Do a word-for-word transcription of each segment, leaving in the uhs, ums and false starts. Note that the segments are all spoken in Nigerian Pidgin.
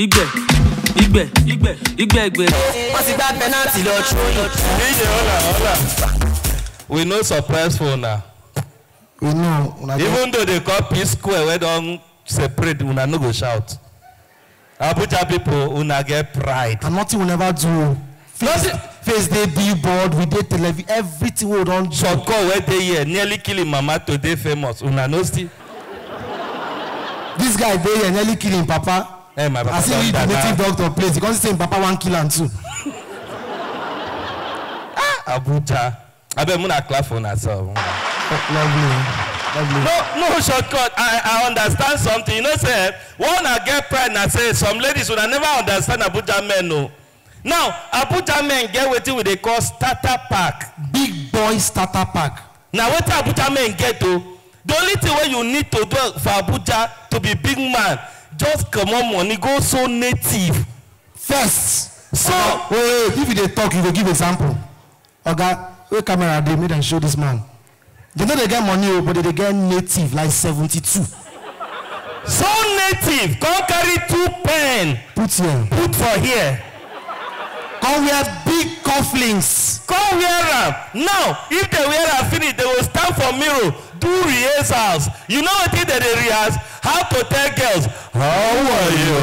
Igbe, igbe, igbe, igbe, igbe. Wọ́n ti gbá penalty lọ tún yìí. DJ, hola, hola. We no surprise for una. We know. Una get, Even though they call P Square, we don separate, una no go shout. Abuja people, una get pride. and nothing will never do. Face, Nothing. face dey billboard, we dey television, everything we don do. Short call wey dey here nearly kill him mama to dey famous. Una no still. This guy dey here nearly kill him papa. Hey, my papa As he don reach the die native now. Doctor place, he come say him papa wan kill am too. Abuja. Abeg, una clap for una self. Lovely, lovely. No, no shortcut. I, I understand something. You know, say, one I get pride and say some ladies would never understand Abuja men. No. Now, Abuja men get wetin we dey call starter pack. Big boy starter pack. Na wetin Abuja men get o. The only thing wey you need to do for Abuja to be big man, just comot money, go so native. First. So, Wait, wait, if you dey talk, you go give example. Oga, where camera dey, make dem show this man. They no dey get money o, but they dey get native like seventy-two. so native, come carry two pen, Put here. put for here. Come wear big cufflinks. Come wear am. Now, if they wear am finish, they go stand for mirror, do rehearsals. You know wetin they dey rehearse? How to tell girls, "How are you?"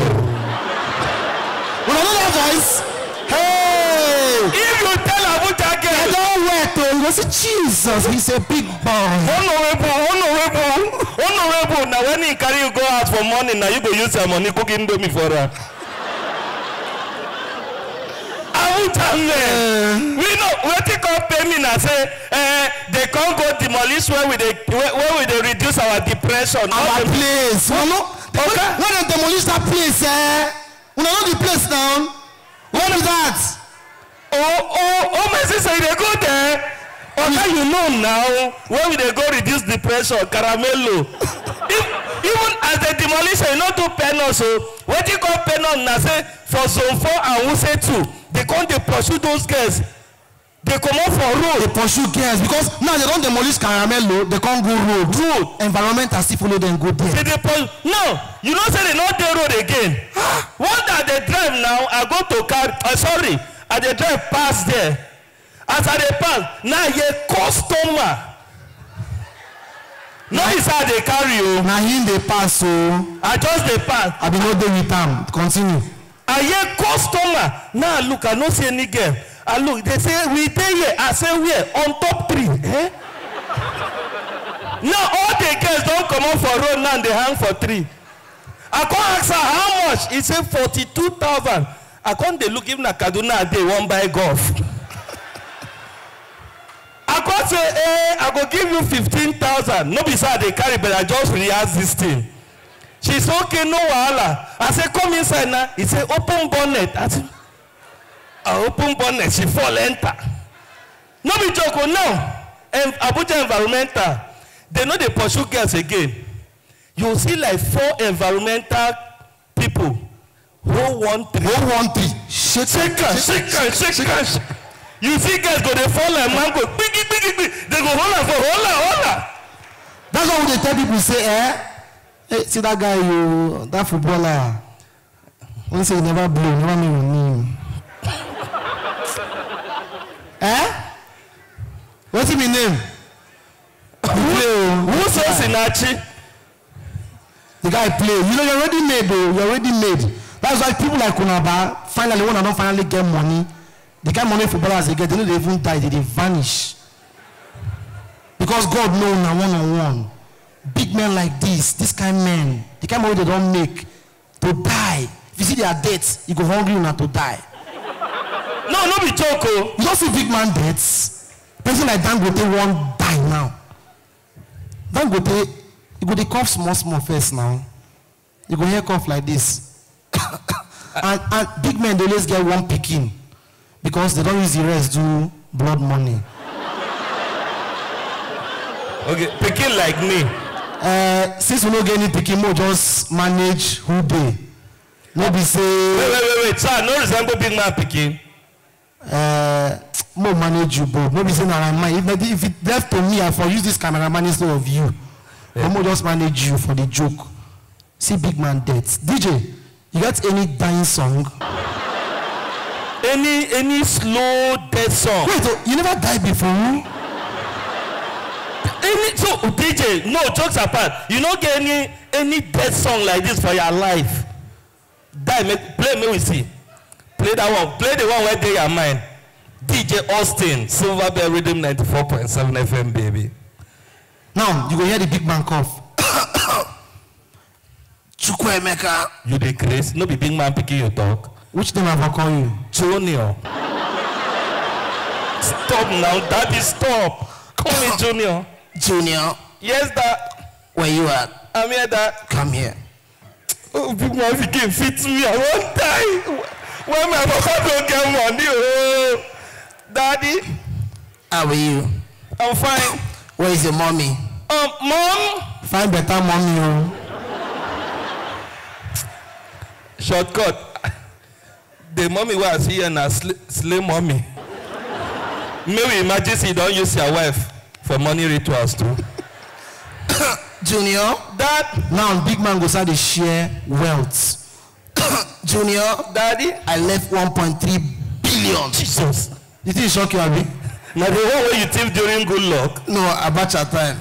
Una know that voice? Hey! If you tell Abuja I girl, don wet o. You go say, "Jesus, he's a big boy." "Honorable, honorable, honorable," na when he carry you go out for morning, na you go use your money cook indomie for am. Abuja men, we know wetin come pay me na say, eh, they come go demolish where we dey, where, where we dey reduce our depression. Our place. No, no. Okay. When dem demolish that place, eh? Una know the place now? What is that? Oh, oh, oh, my sister, you dey go there? Oga, you know now, where we dey go reduce depression, Caramello. If, even as the demolition, you no too pen us o. Wetin come pen us na say for zone four and Wuse two, they come dey pursue those girls. They comot for road. They pursue girls because now they don demolish Caramello, they come go road. Road. Environmental still follow them go there. They dey pursue. No, you know say they no dey road again. One day I dey drive now, I go to car. Uh, sorry, I dey drive pass there. As I dey pass, na here customer. No be say I dey carry o. Na him dey pass o. I just dey pass. I bin no dey with am. Continue. I hear customer. Now I look, I no see any girl. I look, they say, "We dey here." I say, "Where?" "On top tree." Eh? Now all the girls don comot for road now, they hang for tree. I come ask her how much. He say forty-two thousand. I come dey look, if na Kaduna I dey, wan buy golf. I come say, "Eh, I go give you fifteen thousand." No be say I dey carry, but I just react this thing. She say, "Okay, no wahala." I say, "Come inside now." He say, "Open bonnet." I say, I open bonnet, she fall enter. No be joke o. Now, em, Abuja environmental, they no dey pursue girls again. You see like four environmental people hold one tree. Hold one tree. Shake Shake am, shake am, shake am. You see girls go dey fall like mango, gbigi, gbigi, gbigi. They go hold am for, hold am, hold am. That's why we dey tell people say, eh? Hey, see that guy, you, that footballer. When say you never blow, never know your name. Eh? Wetin be name? You play o. Who say Sinachi? The guy play. You know you're already made o. You're already made. That's why people like Kunaba finally, when I don't finally get money, the kind money footballers they get, they no dey even die, they dey vanish. Because God know na one on one. Big men like this, this kind men, the kind money they don't make, to die. If you see their death, you go hungry una to die. No, no be joke o. You don't see big man death. Person like Dangote won't die now. Dangote, you go dey cough small small first now. You go hear cough like this. and and big men dey always get one pikin because they don use the rest do blood money. Okay, pikin like me. Uh, since we no get any pikin, mo just manage who dey. No be say. Wait, wait, wait, wait. So I no resemble big man pikin. Uh, mo manage you, but no be say na my mind. If, if it left to me, I for use this cameraman instead of you. Yeah. But mo just manage you for the joke. See big man death. D J, You got any dying song? Any any slow death song? Wait, oh, you never died before? Any so D J, no, jokes apart, you no get any any death song like this for your life? Die, make play, make we see. Play that one. Play the one wey dey your mind. D J Austin, Silver Bell Rhythm, ninety-four point seven F M, baby. Now you go hear the big man cough. Chukwuemeka. You dey craze? No be big man pikin you talk. Which name I for call you? Junior. Stop now, daddy, stop. Call me Junior. Junior. Yes, dad. Where you at? I'm here, dad. Come here. Oh, big man pikin fit me. I wan die. When my papa don get money, oh. Daddy, How are you? I'm fine. Where is your mommy? Um, mom. Find better mommy, oh. Shortcut. The mommy wey I see here na slay, slay mommy. May we imagine say you don use your wife for money rituals too. Junior. Dad, Now big man go start dey share wealth. Junior. daddy. I left one point three billion. Jesus. You think e shock you, abi? Na the one wey you thief during good luck. No, Abacha time.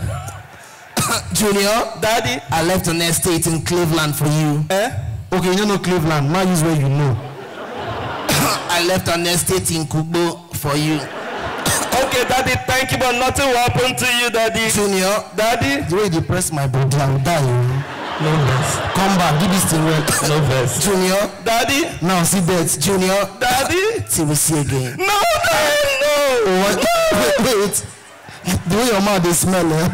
Junior. Daddy. I left an estate in Cleveland for you. Eh? Okay, you no know Cleveland. Now use where you know. I left an estate in Kugbo for you. Okay, daddy, thank you, but nothing will happen to you, daddy. Junior. Daddy. The way you dey press my body, I will die, oh. No vex. Come back, do this thing well. No vex. Junior. Daddy. Now see death. Junior. Daddy. Till we see again. No, daddy, no. What? Wait, wait. The way your mouth dey smell, eh?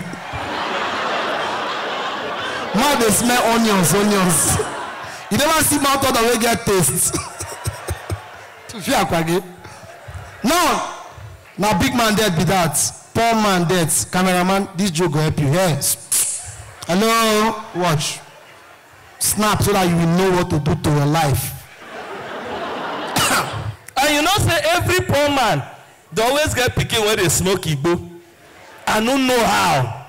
Mouth dey smell onions, onions. You never see mouth odor wey get taste. Fear kwage. Now, na big man death be that. Poor man death. Cameraman, this joke go help you. Here. Hello, watch. Snap so that you will know what to do to your life. And you know say every poor man dey always get pikin wey dey smoke igbo. I no know how.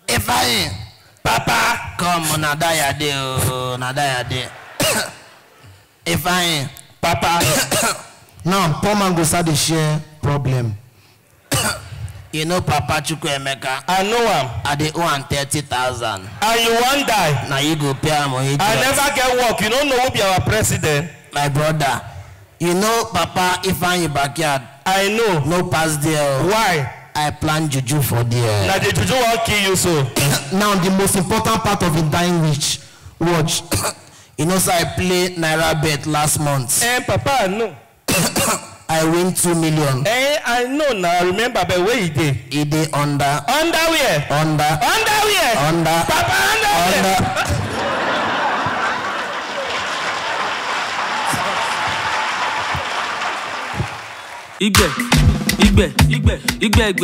Ifeanyi, Papa, come, na die I dey, oh, na die I dey. Ifeanyi, papa. Now poor man go start dey share problem. You know Papa Chukwuemeka, I know am. I dey owe am thirty thousand. And you wan die. Na you go pay am, oh, idiot. I never get work. You no know who be our president. My brother, you know Papa Ifeanyi backyard? I know. No pass there, oh. Why? I plant juju for there. Na the juju wan kill you so. Now the most important part of him dying wish, watch. You know say I play naira bet last month. Eh, papa, no. I win two million. Eh, I know now. I remember, but where he dey? E dey under. Underwear. Under. Underwear. Under. Papa, underwear. Under. Igbe, igbe, igbe, igbe, igbe,